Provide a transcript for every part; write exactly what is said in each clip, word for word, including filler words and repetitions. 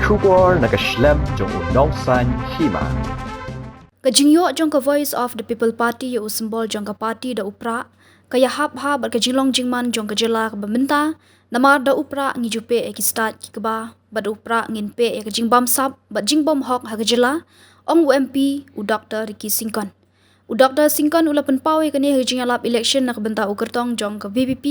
Khubor na ka shlem jong u nongsaiñ hima. Ka jingïoh jong ka Voice of the People Party ïa u symbol jong ka party da u prah ka ïahap ha bad ka jinglong jingman jong ka jylla kaba mynta, namar da u prah ngi ju peh ïa ki stad ki kba bad da u prah ngin peh ïa ka jingbamsap bad jingbymhok ha ka jylla, ong u M P u Doctor Ricky Syngkon. U Doctor Syngkon u la pynpaw ïa kane ha ka jingïalap election na ka bynta u kyrtong jong ka V P P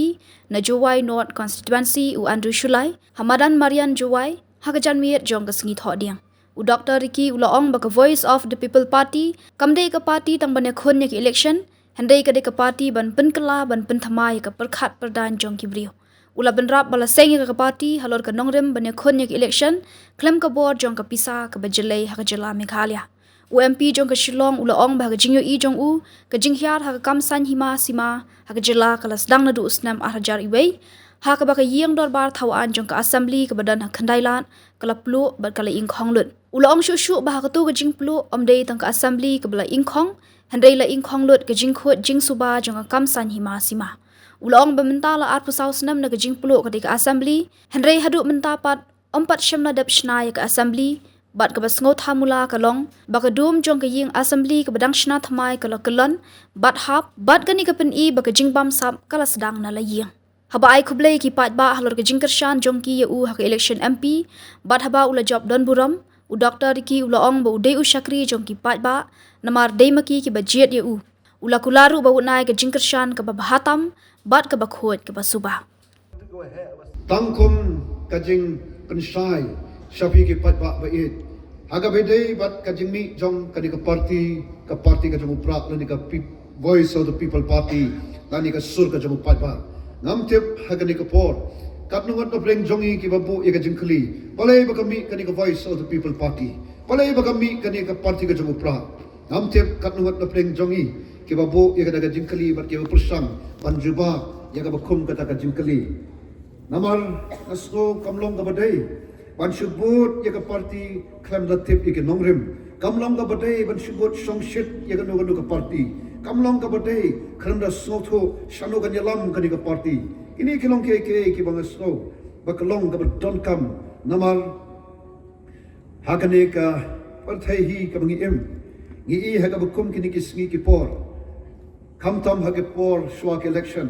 na Jowai North Constituency u Andrew Shullai ha madan Marian Jowai ha ka janmiet jong ka sngi Thohdieng. U Doctor Ricky u la ong ba ka Voice of the People Party kam dei ka party tang ban ïakhun ïa ka election, hynrei ka dei ka party ban pynkylla ban pynthymmai ïa ka pyrkhat pyrdaiñ jong ki briew. U la bynrap ba la seng ïa ka party halor ka nongrim ban ïakhun ïa ka election khlem ka bor jong ka pisa kaba jlei ha ka jylla Meghalaya. U M P jong ka Shillong u la ong ba ha ka jingïohi jong u, ka jinghiar ha ka kam saiñ hima sima ha ka jylla ka la sdang naduh u snem ar hajar wei, ha kaba ka ïing dorbar thaw aiñ jong ka Assembly kaba don ha Khyndailad ka la pluh bad ka la ingkhong lut. U la ong shuh shuh ba ha kato ka jingpluh ym dei tang ka Assembly kaba la ingkhong, hynrei la ingkhong lut ka jingkhuid jingsuba jong ka kam saiñ hima sima. U la ong ba mynta la arphew saw snem na ka jingpluh ka dei ka Assembly, hynrei haduh mynta pat ym pat shym la dep shna ïa ka Assembly, bad kaba sngewthuh mula ka long ba ka dum jong ka ïing Assembly kaba dang shna thymmai ka la kyllon bad hap, bad kane ka pyni ba ka jingbamsap ka la sdang na la ïing. Haba ai khublei ki paidbah halor ka jingkyrshan jong ki ïa u ha ka election M P, bad haba u la jop don burom, u Doctor Ricky u la ong ba u dei u shakri jong ki paidbah, namar dei ma ki kiba jied ïa u. U la kular ruh ba un ai ka jingkyrshan kaba bha tam bad kaba khuid kaba suba. Tang kum ka jingpynshai sha phi ki paidbah ba ïeit, ha kaba ïadei bad ka jingmih jong kane ka party, ka party ka jong u prah lane ka Voice of the People Party lane ka sur ka jong u paidbah. Ngam tip ha kane ka por katno ngut na pdeng jong ngi kiba buh ïa ka jingkylli balei ba ka mih kane ka Voice of the People Party, balei ba ka mih kane ka party ka jong u prah. Ngam tip katno ngut na pdeng jong ngi kiba buh ïa kata ka jingkylli bad kiba pyrshang ban jubab ïa kaba kum kata ka jingkylli. Namar nga sngew kam long kaba dei ban shu bud ïa ka party khlem da tip ïa ki nongrim. Kam long kaba dei ban shu bud shongshit ïa kano kano ka party. Kam long kaba dei khlem da sngewthuh shano kan ïalam kane ka party. Kine ki long kiei kiei kiba nga sngew ba ka long kaba donkam, namar ha kane ka pyrthei hi kaba ngi im, ngi i ha kaba kum kine ki sngi ki por, khamtam ha ki por shuwa ka election,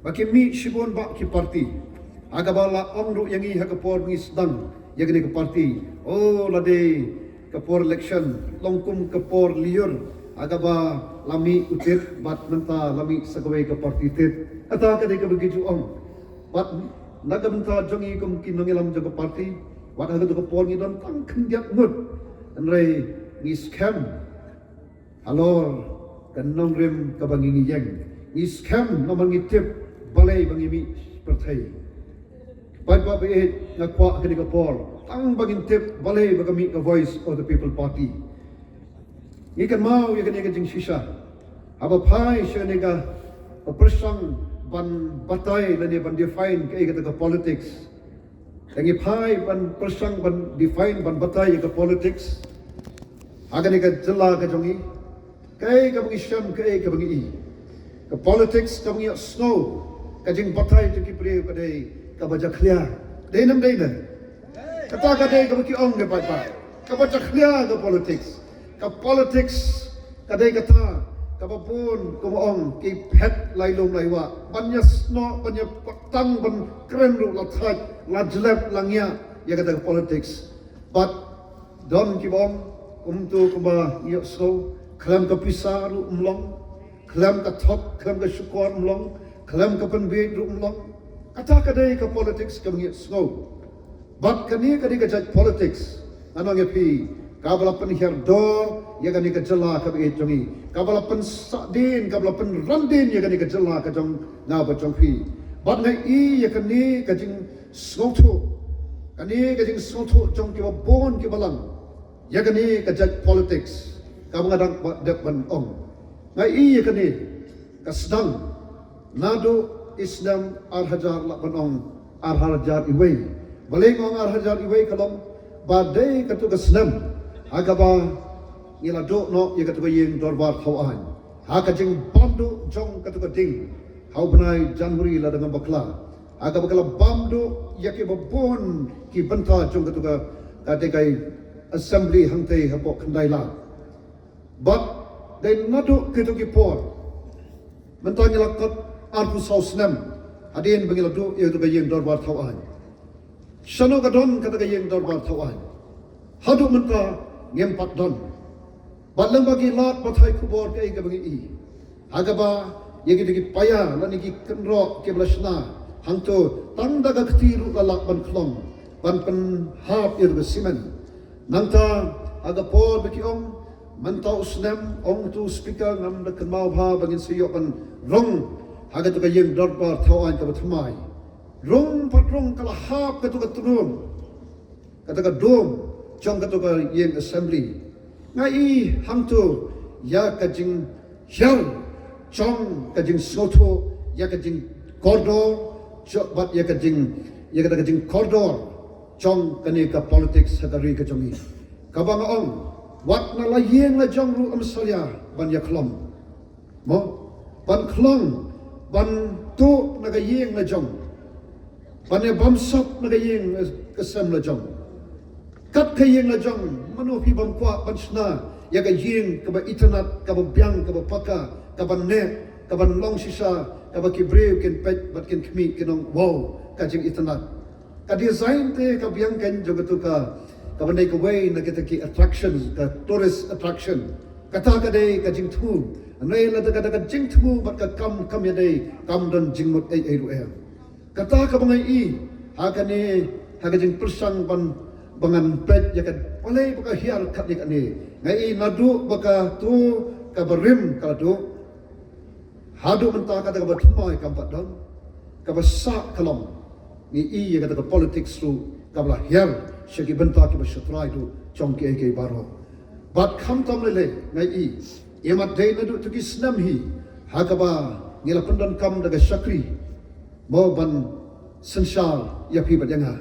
ba ki mih shibun bah ki party. Ha kaba la ong ruh ïa ngi ha ka por ngi sdang ïa kane ka party, o lade ka por election long kum ka por lyiur, ha kaba la mih u tit bad mynta la mih sa kawei ka party tit. Kata ka dei kaba ngi ju ong. Bad na ka bynta jong ngi kum ki nongïalam jong ka party, wat ha kato ka por ngi don tang khyndiat ngut, hynrei ngi skhem halor ka nongrim kaba ngi ngi ïeng. Ngi skhem namar ngi tip balei ba ngi mih pyrthei. Paidbah ba ïeit, nga kwah kane ka por tang ba ngin tip balei ba ka mih ka Voice of the People Party. Ngi kynmaw ïa kane ka jingshisha haba phai sha kane ka pyrshang ban batai lane ban define kaei kata ka politics. Te ngi phai ban pyrshang ban define ban batai ïa ka politics ha kane ka jylla ka jong ngi. Kaei kaba ngi shem, kaei kaba ngi i, ka politics kaba ngi ïohsngew, ka jingbatai jong ki briew ka dei kaba jakhlia. Dei ne ym dei ne? Kata ka dei kaba ki ong ki paidbah, kaba jakhlia ka politics. Ka politics ka dei kata kaba bun, kumba ong, ki phet lai lum lai wah ban ïasnoh, ban ïapatang, ban kren ruh la thait, la jlep, la ngiah ïa kata ka politics. Bad don kiba ong kumto kumba ngi ïohsngew, khlem ka pisa ruh ym long, khlem ka thok, khlem ka shukor ym long, khlem ka pynbiej ruh ym long. Kata ka dei ka politics kaba ngi ïohsngew. Bad kane ka dei ka jait politics, nga ong ïa phi, kaba la pynhiar dor ïa kane ka jylla kaba ïeit jong ngi, kaba la pynsahdien, kaba la pynrandien ïa kane ka jylla ka jong nga bad jong phi. Bad nga i ïa kane ka jingsngewthuh, kane ka jingsngewthuh jong kiba bun kiba lang ïa kane ka jait politics kaba nga dang ba dep ban ong. Nga i ïa kane ka sdang naduh i snem ar hajar, lah ban ong ar hajar iwei. Balei nga ong ar hajar iwei? Ka long ba dei kato ka snem ha kaba ngi la duh noh ïa kato ka ïing dorbar thaw aiñ ha ka jingbam duh jong kato ka ding ha u bnai January lada ngam bakla. Ha kaba ka la bam duh ïa kiba bun ki bynta jong kato ka Kata ka assembly hangtei hapoh Khyndailad. Bad dei naduh kito ki por mynta ngi la kot arphew saw snem hadien ba ngi la duh ïa kito ka ïing dorbar thaw aiñ. Shano ka don kata ka ïing dorbar thaw aiñ? Haduh mynta ngim pat don. Bad lem bad ki lad pathai khubor kaei kaba ngi i ha kaba ïa kito ki paia lane ki kynroh kiba la shna hangto tang da ka kti ruh la lah ban khlong ban pynhap ïa ka simen. Nangta ha ka por ba ki ong mynta u snem, ong uto u speaker, ngam da kynmaw bha ba ngin sa ïoh ban rung ha kato ka ïing dorbar thaw aiñ kaba thymmai. Rung pat rung ka la hap kato ka tnum, kata ka dum jong kato ka ïing assembly. Nga i hangto ïa ka jinghiar jong ka jingsngewthuh, ïa ka jingkordor, jong bad ïa ka jing, ïa kata ka jingkordor jong kane ka politics ha ka ri ka jong ngi. Kaba nga ong, wat na la ïing la jong ruh ym salia ban ïakhlom. Mo, ban khlong, ban tuh na ka ïing la jong, ban ïa bamsap na ka ïing ka sem la jong. Kat ka ïing la jong, mano phi bym kwah ban shna ïa ka ïing kaba itynnad, kaba biang, kaba paka, kaba neh, kaba long shisha, kaba ki briew kin peit bad kin khmih, kin ong wow, ka jingitynnad. Ka design te ka biang kan jong kato ka, kaba dei kawei na kita ki attractions, ka tourist attraction. Kata ka dei ka jingthmu. Hynrei lada kata ka jingthmu bad ka kam kam ïadei, kam don jingmut ei ei ruh em. Kata kaba nga i ha kane, ha ka jingpyrshang ban, ba ngan peit ïa ka balei ba ka hiar katne katne. Nga i naduh ba kato kaba rim ka la duh haduh mynta kata kaba thymmai kam pat don, kaba sah ka long. Ngi i ïa kata ka politics ruh kaba la hiar sha ki bynta kiba shatrai duh jong kiei kiei baroh. Bad khamtam lei lei nga i, ïa mat dei naduh tu ki snem hi ha kaba ngi la pyndonkam da ka shakri, mo, ban synshar ïa phi bad ïa nga.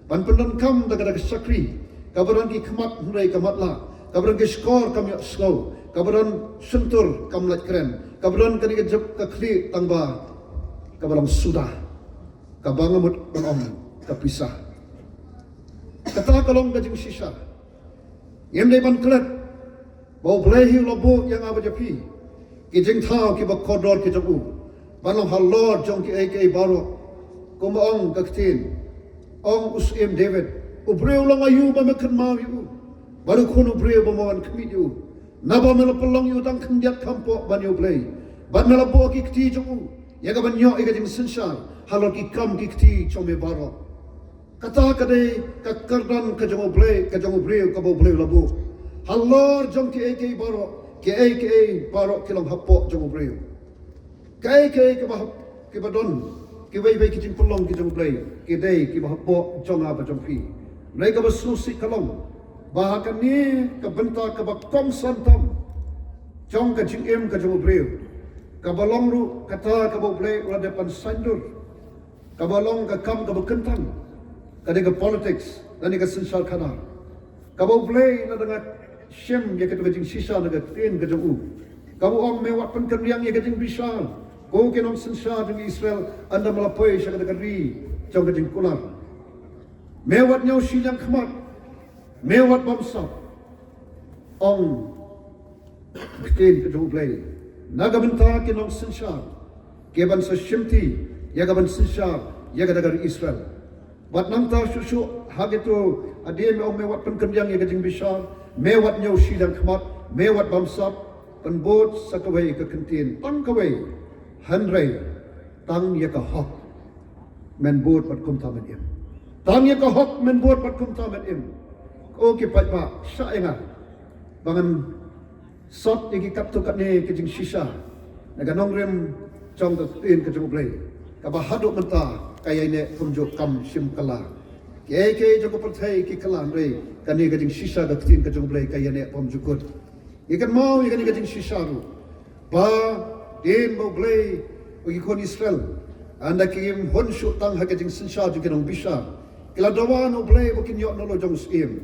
Ban pyndonkam da kata ka shakri kaba don ki khmat hynrei ka matlah, kaba don ki shkor kam ïohsngew, kaba don shyntur kam lait kren, kaba don kane ka jop ka khlieh tang ba kaba long suda, kaba nga mut ban ong ka pisa. Kata ka long ka jingshisha. Ngim dei ban klet ba U Blei hi u la buh ïa nga bad ïa phi ki jingthaw kiba kordor ki jong u ban long halor jong kiei kiei baroh. Kumba ong ka ktien, ong u Syiem David, u briew long aïu ba me kynmaw ïa u, bad u khun u briew ba me wan khmih ïa u? Naba me la pynlong ïa u tang khyndiat khampoh ban ïa U Blei, bad me la buh ki kti jong u ïa ka ban ïoh ïa ka jingsynshar halor ki kam ki kti jong me baroh. Kata ka dei ka kyrdan ka jong U Blei, ka jong u briew kaba U Blei u la buh. Halor jong kiei kiei baroh, kiei kiei baroh ki long hapoh jong u briew. Kaei kaei kaba hap, kiba don, kiwei wei ki jingpynlong ki jong U Blei, ki dei kiba hapoh jong nga bad jong phi. Hynrei kaba sngewsih ka long ba ha kane ka bynta kaba kongsan tam jong ka jingim ka jong u briew, kaba long ruh kata kaba U Blei u la dep ban saiñdur, kaba long ka kam kaba kyntang, ka dei ka politics lane ka synshar khadar. Kaba U Blei, lada nga shim ïa kata ka jingshisha na ka ktien ka jong u, kaba u ong, me wat pynkynriang ïa ka jingbishar, ko ki nongsynshar jong Israel, ynda me la poi sha kata ka ri jong ka jingkular. Me wat ñiew shiliang khmat, me wat bamsap. Ong ktien ka jong U Blei na ka bynta ki nongsynshar, ki ban sa shimti ïa ka ban synshar ïa kata ka ri Israel. Bad nangta shuh shuh ha kito hadien me ong, me wat pynkynriang ïa ka jingbishar, me wat ñiew shiliang khmat, me wat bamsap, pynbud sa kawei ka kyntien, tang kawei, hynrei tang ïa ka hok men bud bad kumta men im. Tang ïa ka hok men bud bad kumta men im. Ko ki paidbah, shah ïa nga ba ngan sot ïa ki katto katne ki jingshisha na ka nongrim jong ka ktien ka jong U Blei, kaba haduh mynta ka ïaineh kumjuh kam shim kylla. Kiei kiei jong ka pyrthei ki kylla, hynrei kane ka jingshisha ka ktien ka jong U Blei ka ïaineh bymjukut. Ngi kynmaw ïa kane ka jingshisha ruh ba dien ba U Blei, ba ki khun Israel, ynda kim hun shuh tang ha ka jingsynshar jong ki nongbishar, ki la dawa na U Blei ba kin ïoh na u lum jong u syiem.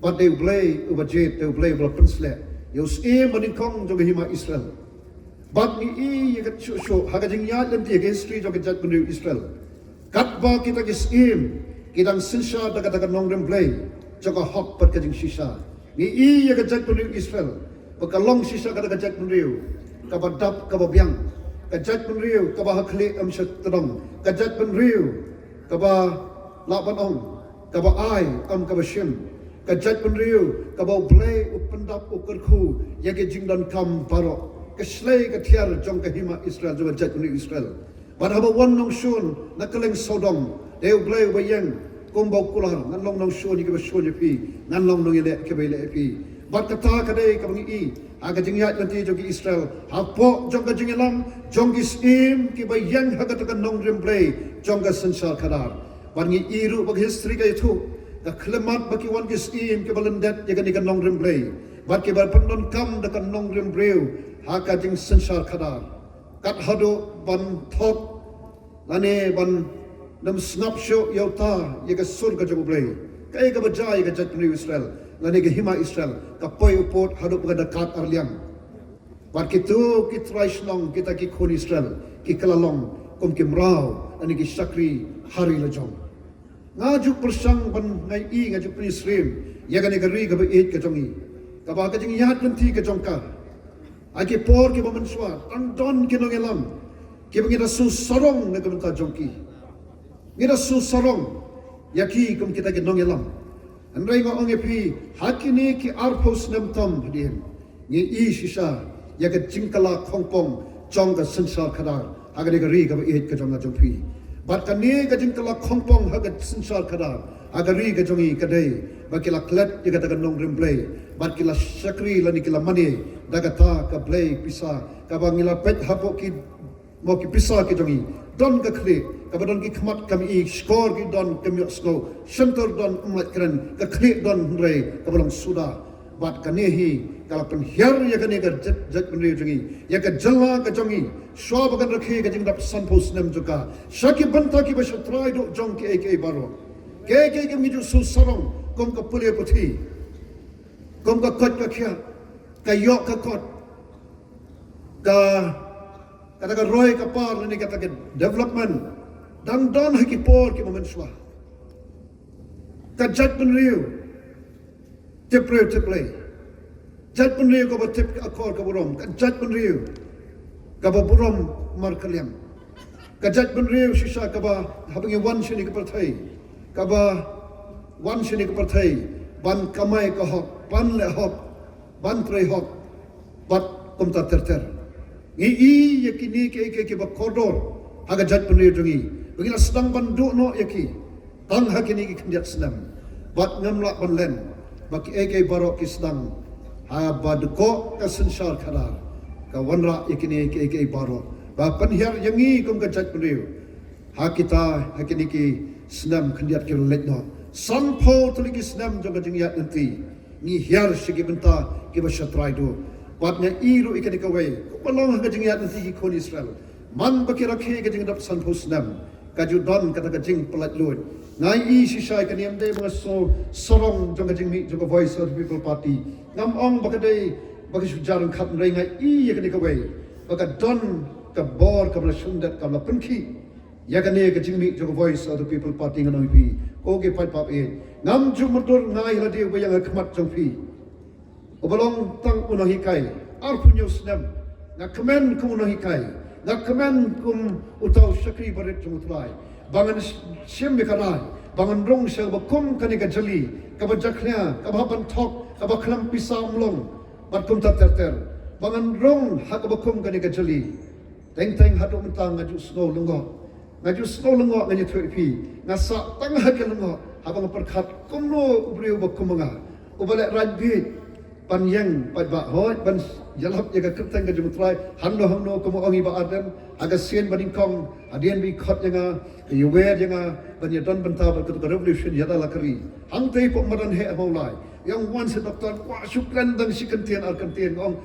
Bad dei U Blei uba jied, dei U Blei uba la pynsleh ïa u syiem banyngkong jong ka hima Israel. Bad ngi i ïa ka shuh shuh ha ka jingïaid lynti ha ka history jong ka jaitbynriew Israel, katba kita ki syiem ki dang synshar da kata ka nongrim Blei, jong ka hok bad ka jingshisha. Ngi i ïa ka jaitbynriew Israel ba ka long shisha kata ka jaitbynriew kaba dap kaba biang, ka jaitbynriew kaba ha khlieh em sha tdong, ka jaitbynriew kaba lah ban ong kaba ai em kaba shim, ka jaitbynriew kaba U Blei u pyndap u kyrkhu ïa ki jingdonkam baroh, ka shlei ka thiar jong ka hima Israel, jong ka jaitbynriew Israel. Bad haba wan nongshun na kylleng sawdong, dei U Blei uba ïeng kumba u kular, ngan long nongshun ïa kiba shun ïa phi, ngan long nongïaleh ïa kiba ïaleh ïa phi. Bad kata ka dei kaba ngi i ha ka jingïaid lynti jong ki Israel hapoh jong ka jingïalam jong ki syiem kiba ïeng ha kata ka nongrim Blei jong ka synshar khadar. Bad ngi i ruh ba ka history ka ïathuh, ka khyllipmat ba ki wan ki syiem kiba lyndet ïa kane ka nongrim Blei bad kiba pyndonkam da ka nongrim briew ha ka jingsynshar khadar. Kat haduh ban thok lane ban nym sngap shuh ïa uta ïa ka sur ka jong U Blei. Kaei kaba jia ïa ka jaitbynriew Israel lane ka hima Israel, ka poi u pud haduh ba ka da kat ar liang. Bad kito ki trai shnong, kita ki khun Israel, ki kylla long kum ki mraw lane ki shakri ha ri la jong. Nga ju pyrshang ban, nga i, nga ju pynsyriem ïa kane ka ri kaba ïeit ka jong ngi, kaba ka jingïaid lynti ka jong ka, ha ki por kiba mynshuwa, tang don ki nongïalam kiba ngi da shu sarong na ka bynta jong ki. Ngi da shu sarong ïa ki kum kita ki nongïalam. Hynrei nga ong ïa phi, ha kine ki arphew snem tam hadien, ngi i shisha ïa ka jingkylla khongpong jong ka synshar khadar ha kane ka ri kaba ïeit ka jong nga jong phi. Bad kane ka jingkylla khongpong ha ka synshar khadar ha ka ri ka jong ngi ka dei ba ki la klet ïa kata ka nongrim Blei bad ki la shakri lane ki la mane da kata ka blei pisa kaba ngi la peit hapoh ki, mo, ki pisa ki jong ngi. Don ka khlieh kaba don ki khmat kam i, shkor ki don kam ïohsngew, shyntur don ym lait kren, ka khlieh don hynrei kaba long suda. Bad kane hi ka la pynhiar ïa kane ka jait, jaitbynriew jong ngi, ïa ka jylla ka jong ngi, shuwa ba kan rakhe ka jingdap sanphew snem jong ka sha ki bynta kiba shatrai duh jong kiei kiei baroh. Kiei kiei kiba ngi ju shu sarong kum ka pule puthi, kum ka koit ka khiah, ka ïoh ka kot, ka, kata ka roi ka par lane kata ka development, dang don ha ki por kiba mynshuwa. Ka jaitbynriew tip briew tip Blei, jaitbynriew kaba tip ka akor ka burom, ka jaitbynriew kaba burom markylliang, ka jaitbynriew shisha kaba haba ngi wan shane ka pyrthei, kaba wan shane ka pyrthei ban kamai ka hok, ban leh hok, ban trei hok bad kumta ter ter. Ngi i ïa kine kiei kiei kiba kordor ha ka jaitbynriew jong ngi ba ngi la sdang ban duh noh ïa ki tang ha kine ki khyndiat snem. Bad ngam lah ban len ba kiei kiei baroh ki sdang, haba dkoh ka synshar khadar ka wanrah ïa kine kiei kiei baroh ba pynhiar ïa ngi kum ka jaitbynriew. Ha kita, ha kine ki snem khyndiat ki la leit noh, sanphew tylli ki snem jong ka jingïaid lynti, ngi hiar sha ki bynta kiba shatrai duh. Bad nga i ruh ïa kane kawei, kumba long ha ka jingïaid lynti ki khun Israel, man ba ki rakhe ka jingdap sanphew snem, ka ju don kata ka jingpyllait luid. Nga i shisha ïa kane, ym dei ba nga shu sarong jong ka jingmih jong ka Voice of the People Party. Ngam ong ba ka dei ba ka shu jar ryngkat, hynrei nga i ïa kane kawei ba ka don ka bor kaba la shongdet, kaba la pynkhih ïa kane ka jingmih jong ka Voice of the People Party. Ngan ong ïa phi, ko ki paidbah, eh, ngam ju mutdur, nga ïa lade uba ïeng ha khmat jong phi, uba long tang u nonghikai, arphew hynñiew snem, nga kmen kum u nonghikai, nga kmen kum uta u shakri barit jong U Trai, ba ngan sh-, shim ïa ka rai ba ngan rung sha kaba kum kane ka jylli kaba jakhlia, kaba hap ban thok, kaba khlem pisa ym long, bad kumta ter ter, ba ngan rung ha kaba kum kane ka jylli. Teng teng haduh mynta nga ju sngew lyngngoh, nga ju sngew lyngngoh, ngan ïathuh ïa phi, nga sah tang ha ka lyngngoh haba nga pyrkhat kumno u briew uba kum ma nga, uba leh raid bieit, ban ïeng paidbah, hooid, ban ïalap ïa ka kyrteng ka jong U Trai hangno hangno, kum u ong i Bah Ardent, ha ka sien ba nyngkong, hadien ba i khot ïa nga, ka ïawer ïa nga ban ïadon bynta bad kato ka revolution ïada la ka ri. Hangtei hapoh madan heh ha Mawlai, i ong wan sha doktor, kwah shu kren tang shi kyntien ar kyntien, ong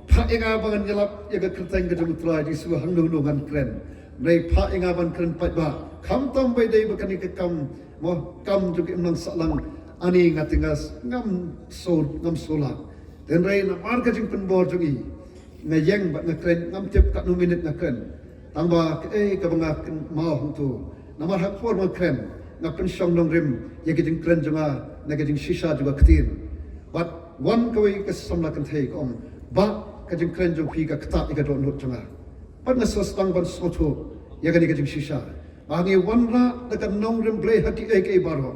phah ïa nga ba ngan ïalap ïa ka kyrteng ka jong U Trai Jisu hangno hangno ngan kren. Hynrei phah ïa nga ban kren paidbah, khamtam ba i dei ba kane ka kam, mo, kam jong ka imlang sahlang, ani nga te nga s-, ngam shu, ngam shu lah. Hynrei namar ka jingpynbor jong i, nga ïeng bad nga kren, ngam tip katno minit nga kren. Tang ba kaei kaba nga kynmaw hangto, namar ha ka por ba nga kren, Nga pynshong nongrim ïa ka jingkren jong nga na ka jingshisha jong ka ktien. Bad wan kawei ka samla kynthei ka ong, "Bah, ka jingkren jong phi ka ktah ïa ka dohnud jong nga." Bad nga sa sdang ban sngewthuh ïa kane ka jingshisha ba ngi wanrah da ka nongrim Blei ha kiei kiei baroh,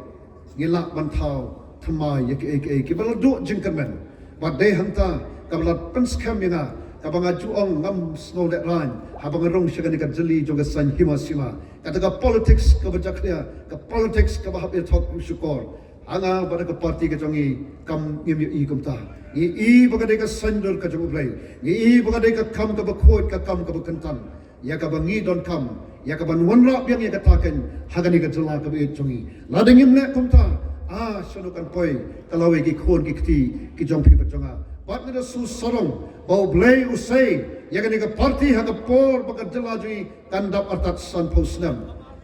ngi lah ban thaw thymmai ïa kiei kiei kiba la duh jingkyrmen. Bad dei hangta kaba la pynskhem ïa nga, kaba nga ju ong ngam sngew lehraiñ haba nga rung sha kane ka jylli jong ka saiñ hima sima. Kata ka politics kaba jakhlia, ka politics kaba hap ïa thok shukor. Ha nga bad ka party ka jong ngi kam, ngim ïohi kumta. Ngi i ba ka dei ka saiñdur ka jong U Blei. Ngi i ba ka dei ka kam kaba khuid, ka kam kaba kyntan, ïa kaba ngi donkam ïa kaban wanrah biang ïa kata keiñ ha kane ka jylla kaba ïeit jong ngi. Lada ngim leh kumta, ah, shano kan poi ka lawei ki khun ki kti ki jong phi bad jong nga? Bad nga da shu sarong ba U Blei u sei ïa kane ka party ha ka por ba ka jylla jong ngi kan dap artat sanphew snem.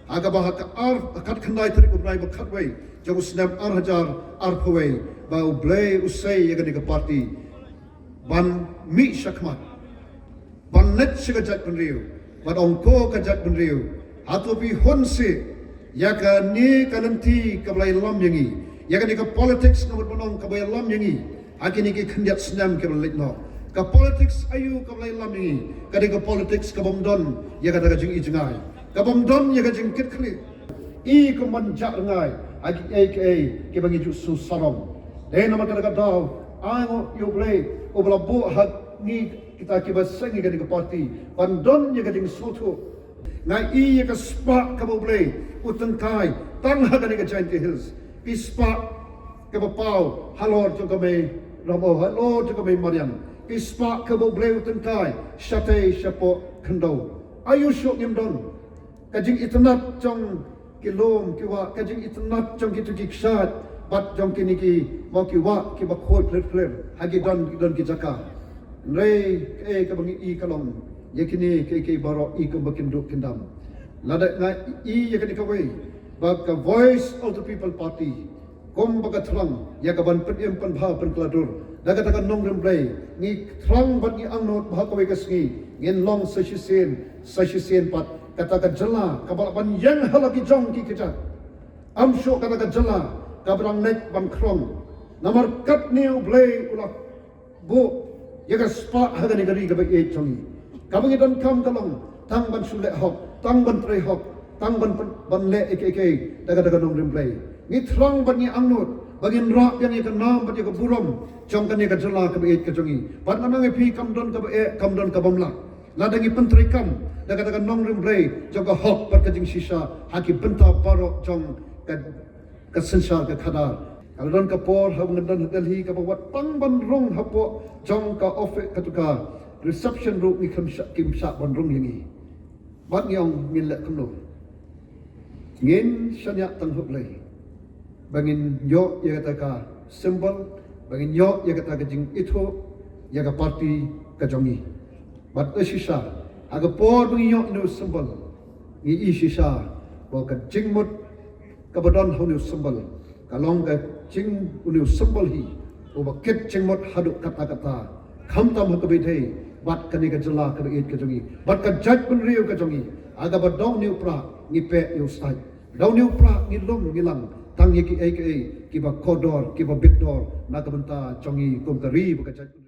Ha kaba ha ka ar, ha ka khatkhyndai tarik u bnai ba khatwei jong u snem ar hajar arphew wei, ba U Blei u sei ïa kane ka party ban mih shakhmat, ban leit sha ka jaitbynriew, ban ong ko ka jaitbynriew, hato phi hun sih ïa kane ka lynti kaba la ïalam ïa ngi, ïa kane ka politics, nga mut ban ong, kaba ïalam ïa ngi ha kine ki khyndiat snem kiba la leit noh? Ka politics aïu kaba la ïalam ïa ngi? Ka dei ka politics kabym don ïa kata ka jingi jngai, kabym don ïa ka jingkitkhlieh. I kumban jah rngai ha kiei kiei kiba ngi ju shu sarong. Dei namar kata ka daw, ai nguh ïa U Blei uba la buh ha ngi kita kiba seng ïa kane ka party ban don ïa ka jingsngewthuh. Nga i ïa ka spah kaba U Blei u tyngkai tang ha kane ka Jaintia Hills. Phi spah kaba paw halor jong ka Mei Ramew, halor jong ka Mei Mariang. Phi spah kaba U Blei u tyngkai shatei shapoh khyndew. Aïu shuh ngim don? Ka jingitynnad jong ki lum ki wah, ka jingitynnad jong kito ki kshaid bad jong kine ki, mo, ki wah kiba khuid phlir phlir ha ki don, ki don ki jaka. Hynrei kaei kaba ngi i ka long, ïa kine kiei kiei baroh i kumba kin duh kin dam. Lada nga i ïa kane kawei ba ka Voice of the People Party, kumba ka thrang ïa kaban pynim pynbha pynkylla dur da kata ka nongrim Blei, ngi thrang bad ngi angnud ba ha kawei ka sngi ngin long sa shisien, sa shisien pat kata ka jylla kaba lah ban ïeng ha la ki jong ki kjat. Ym shuh kata ka jylla kaba dang leit ban khrong. Namar katne U Blei u la buh ïa ka spah ha kane ka ri kaba ïeit jong ngi. Kaba ngi donkam ka long tang ban shu leh hok, tang ban trei hok, tang ban, ban, ban leh ïa kiei kiei da kata ka nongrim Blei. Ngi thrang bad ngi angnud ba ngin rah biang ïa ka nam bad ïa ka burom jong kane ka jylla kaba ïeit ka jong ngi. Bad nga ong ïa phi, kam don kaba eh, kam don kabym lah lada ngi pyntreikam da kata ka nongrim Blei jong ka hok bad ka jingshisha ha ki bynta baroh jong ka, ka synshar ka khadar. Ka la don ka por haba nga don ha Delhi kaba wat tang ban rung hapoh jong ka office, kato ka reception ruh ngi khlem shah, kim shah ban rung ïa ngi. Bad ngi ong ngin leh kumno? Ngin shaniah tang ha U Blei ba ngin ïoh ïa kata ka symbol, ba ngin ïoh ïa kata ka jingithuh ïa ka party ka jong ngi. Bad da shisha ha ka por ba ngi ïoh ïa u symbol, ngi i shisha ba ka jingmut kaba don ha une u symbol ka long ka jing, une u symbol hi uba kit jingmut haduh katta katta, khamtam ha kaba ïadei bad kane ka jylla kaba ïeit ka jong ngi bad ka jaitbynriew ka jong ngi. Ha kaba da une u prah ngi peh ïa u stait, da une u prah ngi lum ngi lang tang ïa kiei kiei kiba kordor, kiba bit dor na ka bynta jong ngi kum ka ri bad ka jait.